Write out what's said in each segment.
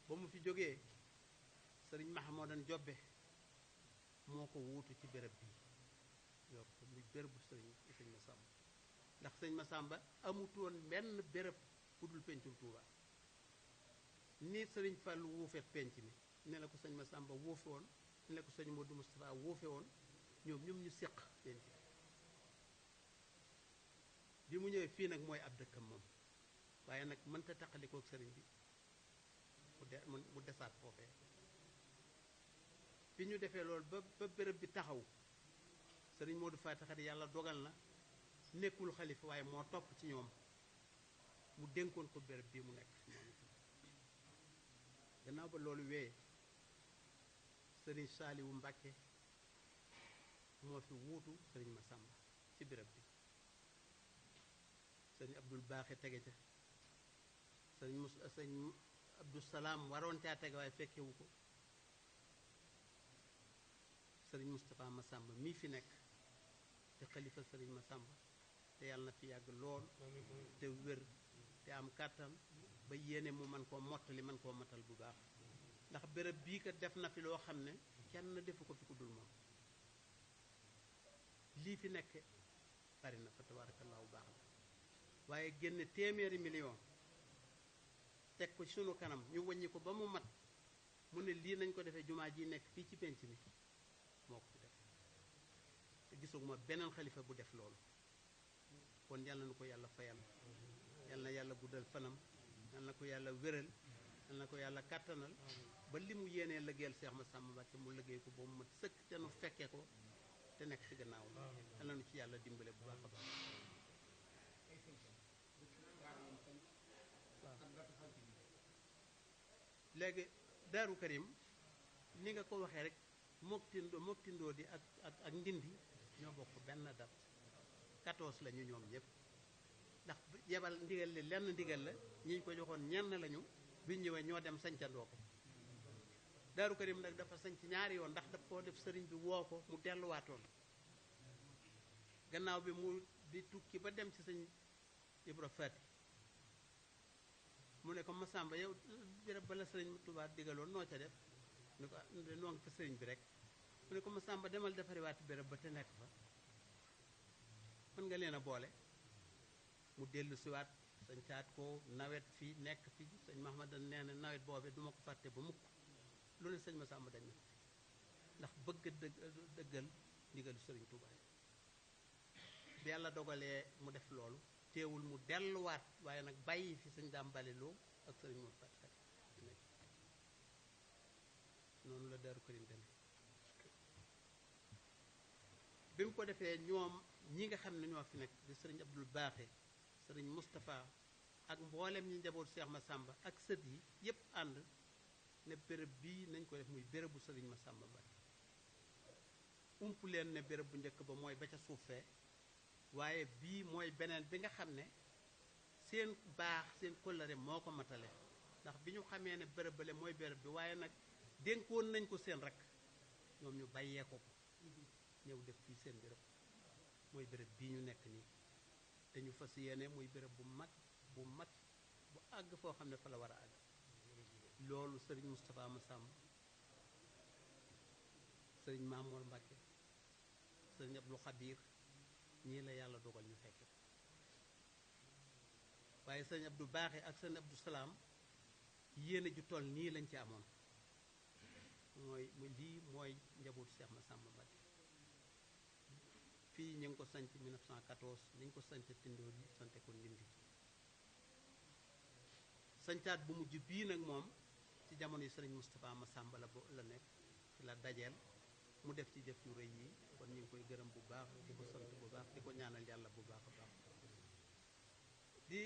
ba mu fi jógee sëriñ Mahamadan Jobbe moo ko wuutu ci béréb bi yor ko muy bérébu sëñ Massamba ndax sëñ Massamba amutoon benn béréb bu dul pencum Touba ni sëriñ Fàllu wuufeet penc mi ne la ko sëñ Massamba wuufe woon ne la ko sëñ Modou Moustapha wuufe woon ñoom ñu séq penc bi mu ñëwee fii nag mooy ab dëkkam moom waaye nag mënta taqalikook sëriñ bi mu desaat foofee bi ñu defee loolu ba béréb bi taxaw sëriñ Modou Faty Khary yàlla dogal na nekkul xalifa waaye moo topp ci ñoom mu dénkoon ko béréb bii mu nekk fi moom itam gannaaw ba loolu wee sëriñ Saaliwu Mbàkke moo fi wuutu sëriñ Massamba ci béréb bi sëriñ Abdul Baaxe tege ca sëriñ Abdou Salaam waroon caa tege waaye fekkewu ko sëriñ Moustapha Massamba mii fi nekk te xalifa sëriñ Massamba te yàlla na fi yàgg lool te wér te am kàttan ba yéene mu man koo mottali man koo matal bu baax ndax béréb bii kat def na fi loo xam ne kenn defu ko fi ku dul moom lii fi nekk bari na fa tabaarakallaahu baax la waaye génne téeméeri million teg ko sunu kanam ñu wàññi ko ba mu mat mu ne lii nañ ko defee jumaa ji nekk fii ci penc mi moo ko fi def te gisuma beneen xalifa bu def loolu kon yàlla na ko yàlla fayal yàlla na yàlla guddal fanam yàlla na ko yàlla wéral yàlla na ko yàlla kàttanal ba li mu yéenee liggéeyal Seex Massamba Mbàkke mu liggéey ko ba mu mat sëkk te nu fekkee ko te nekk ci gannaaw yàlla nu ci yàlla dimbale bu baax a baax léegi Daaru Karim ni nga ko waxee rek mook tindoo di ak ndindi ñoo bokk benn date 14 la ñu ñoom ñëpp ndax yebal ndigal li lenn ndigal la ñi ñu ko joxoon ñenn lañu bi ñëwee ñoo dem sañcandoo ko Daaru Karim nag dafa sañc ñaari yoon ndax daf koo def sëriñ bi woo ko mu delluwaatoon gannaaw bi mu di tukki ba dem ci sëñ Ibra Faty mu ne ko Massamba yow béréb ba la sëriñ Tuubaa digaloon noo ca def ni ko noo ngi fa sëriñ bi rek mu ne ko Massamba demal defariwaati béréb ba te nekk fa mën nga leen a boole mu dellu siwaat sañ caat ko nawet fii nekk fi sëñ Mahamadan nee na nawet boobee duma ko fàtte ba mukk lu ne sëñ Massamba dañ na ndax bëgg dëggal ndigalu sëriñ Tuubaa bi yàlla dogalee mu def loolu teewul mu delluwaat waaye nag bàyyi fi sëñ Daam Baliloo ak sëriñ Modou Faty Khary noonu la Daaru Karim demee bi mu ko defee ñoom ñi nga xam ne ñoo fi nekk di sëriñ Abdul Baaxe sëriñ Moustapha ak mboolem ñi njaboot Cheikh Massamba ak sët yi yépp ànd ne béréb bii nañ ko def muy bérébu sëriñ Massamba Mbàkke ump leen ne béréb bu njëkk ba mooy ba ca suufee waaye bii mooy beneen bi nga xam ne seen baax seen kóllëre moo ko matale ndax bi ñu xamee ne béréb bale mooy béréb bi waaye nag dénkoon nañ ko seen rakk ñoom ñu bàyyee ko ñëw def fii seen béréb mooy béréb bii ñu nekk nii te ñu fas yéene muy béréb bu mag bu àgg foo xam ne fa la war a àgg loolu sëriñ Moustapha Massamba sëriñ Mamour Mbacke sëriñ Abdou Khadir ñii la yàlla dogal ñu fekke waaye sëriñ Abdou Baaxe ak sëriñ Abdou Salaam yéene ju toll nii lañ ci amoon lii mooy njabootu Cheikh Massamba Mbacke fii ñu ngi ko sanc 1914 ni ñu ko sanc tindoo bi sante ko ndindi sancaat bu mujj bii nag moom ci jamono yi sëriñ Moustapha Massamba la nekk ci la dajeel mu def ci jëf yu rëy yi kon ñu ngi koy gërëm bu baax di ko sant bu baax di ko ñaanal yàlla bu baax a baax di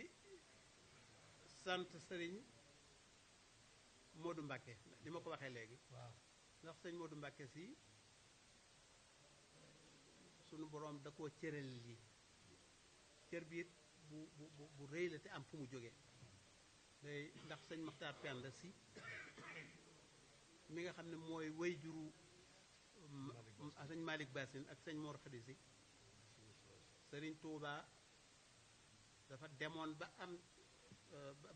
sant sëriñ Modou Mbacke li ma ko waxee léegi waaw ndax sëñ Modou Mbacke si sunu boroom da koo cëral lii cër bi it bu rëy la te am fu mu jógee day ndax sëñ Maxtaar Penda si mi nga xam ne mooy way juru sëñ Malick Bassine ak sëñ Mor Khady si sëriñ Touba dafa demoon ba am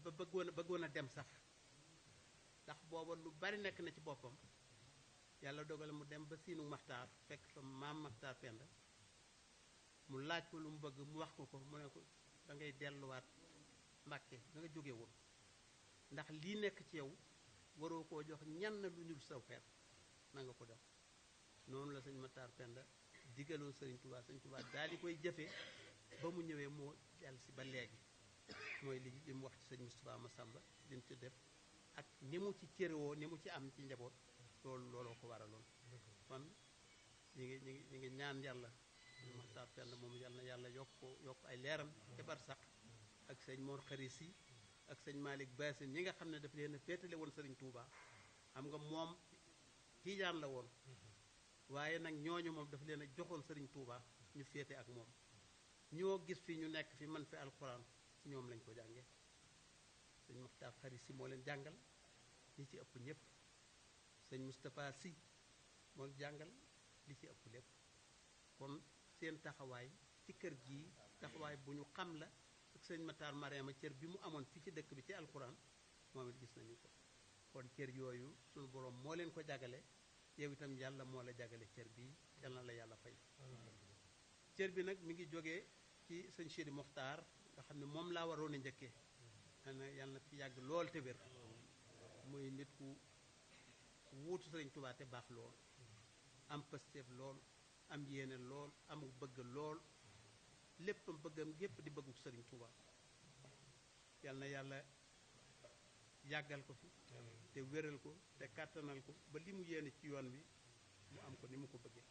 ba bëggoon a dem sax ndax booba lu bari nekk na ci boppam yàlla dogale mu dem ba siinu maxtaar fekk fa maam maxtaar penda mu laaj ko lu mu bëgg mu wax ko mu ne ko da ngay delluwaat Mbàkke da nga jóge woon ndax lii nekk ci yow waroo koo jox ñenn lu ñul saw xeet na nga ko def noonu la sëñ maxtaar penda digaloo sëriñ Tuubaa daal di koy jëfe ba mu ñëwee moo jàll si ba léegi mooy li mu wax ci sëñ Moustapha Massamba li mu ci def ak ni mu ci cërewoo ni mu ci am ci njaboot looloo ko waraloon kon ñi ngi ñaan yàlla sëñ Maxtaar Penda moom yàlla yokk ay leeram ca barsax ak sëñ Mor Xaris yi ak sëñ Malick Basin ñi nga xam ne daf leen a féetale woon sëriñ Touba xam nga moom tiijaan la woon waaye nag ñooñu moom daf leen a joxoon sëriñ Touba ñu féete ak moom ñoo gis fi ñu nekk fi man fi alxuraan ci ñoom lañ ko jàngee sëñ Maxtaar Xaris yi moo leen jàngal li ci ëpp ñëpp sëñ Moustapha Sy moo jàngal li ci ëpp lépp kon seen taxawaay ci kër gii taxawaay bu ñu xam la ak sëñ Matar Mariama cër bi mu amoon fii ci dëkk bi ci alxuraan moom it gis nañu ko kon cër yooyu suñu borom moo leen ko jagale yow itam yàlla moo la jagale cër bi yal na la yàlla fay cër bi nag mi ngi jógee ci sëñ Sidi Mokhtar nga xam ne moom laa waroon a njëkkee yàlla na fi yàgg lool te wér muy nit ku wuutu sëriñ Tuubaa te baax lool am pasteef lool am yéene lool am bëgg lool léppam bëggam yépp di bëggu sëriñ Tuubaa yal na yàlla yàggal ko fi te wéral ko te kàttanal ko ba li mu yéene ci yoon wi mu am ko ni mu ko bëggee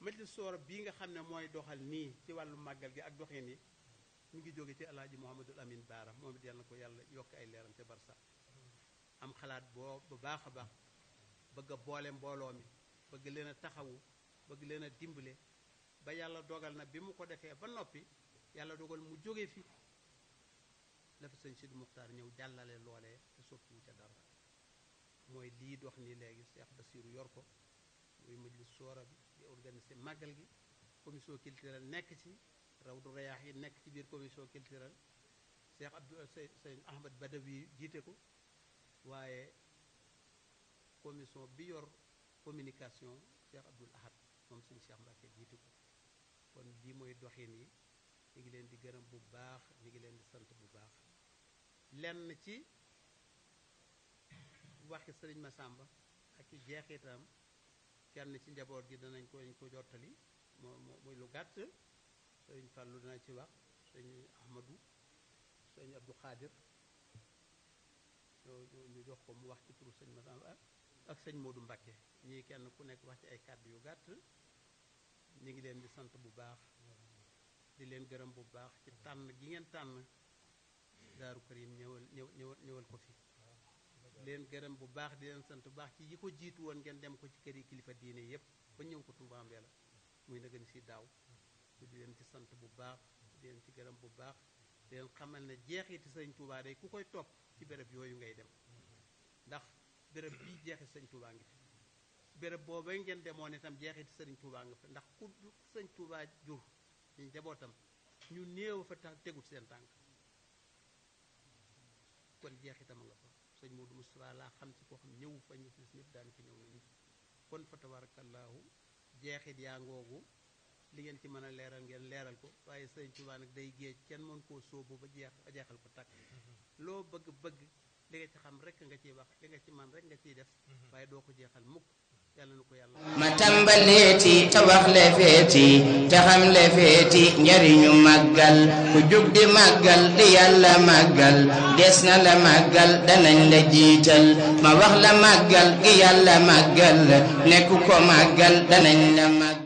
majlis soora bii nga xam ne mooy doxal nii ci wàllu màggal gi ak doxin yi mu ngi jóge ci alaaji Mouhamadul Amin Baara moom it yal na ko yàlla yokk ay leeram ca barsax am xalaat bu baax a baax bëgg a boole mbooloo mi bëgg leen a taxawu bëgg leen a dimbale ba yàlla dogal na bi mu ko defee ba noppi yàlla dogal mu jóge fi dafa sëñ Sidi Muxtaar ñëw jàllale loolee te soppiwu ca dara mooy lii dox nii léegi Cheikh Bassirou yor ko muy majlis soora bi di organiser màggal gi commission culturelle nekk ci Rawdu Rayaax yi nekk ci biir commission culturelle Cheikh sëñ Ahmad Badawi jiite ko waaye commission bi yor communication Cheikh Abdoul Ahad moom sëñ Cheikh Mbacke jiite ko kon lii mooy doxin yi ñu ngi leen di gërëm bu baax ñu ngi leen di sant bu baax lenn ci waxi sëriñ Massamba ak ci jeexitam kenn ci njaboot gi danañ ko jottali muy lu gàtt sëriñ Fallou dana ci wax sëñ Ahmadou sëñ Abdou Khadir ñu jox ko mu wax ci turu sëñ Massamba ak sëñ Modou Mbacké ñii kenn ku nekk wax ci ay kàddu yu gàtt ñu ngi leen di sant bu baax di leen gërëm bu baax ci tànn gi ngeen tànn Daaru Karim ñëwal ko fi leen gërëm bu baax di leen sant bu baax ci yi ko jiitu woon ngeen dem ko ci kër yi kilifa diine yépp ba ñëw ko Touba Mbella muy na gën si daaw di leen ci sant bu baax di leen ci gërëm bu baax di leen xamal ne jeexiti sëñ Touba day ku koy topp ci béréb yooyu ngay dem ndax béréb bii jeexit sëñ Touba ngi fi béréb booba ngeen demoon itam jeexiti sëriñ Touba nga fi ndax ku sëñ Touba jur ñu njabootam ñu néew fa tax tegut seen tànk kon jeexitam nga fa sëñ Modou Moustapha laa xam ci koo xam ñëwu fa ñu gis ñëpp daan fi ñëw nañu kon fa tabarakallahu jeexit yaa ngoogu li ngeen ci mën a leeral ngeen leeral ko waaye sëñ Touba nag day géej kenn mën koo sóobu ba jeexal ko takk loo bëgg li nga ci xam rek nga ciy wax li nga ci man rek nga ciy def waaye doo ko jeexal mukk yàlla na ko yàlla ma tàmbaleeti te wax le feeti te xam le feeti njariñu màggal ku jug di màggal di yàlla màggal des na la màggal danañ la jiital ma wax la màggal gi yàlla màggal nekku ko màggal danañ la màggal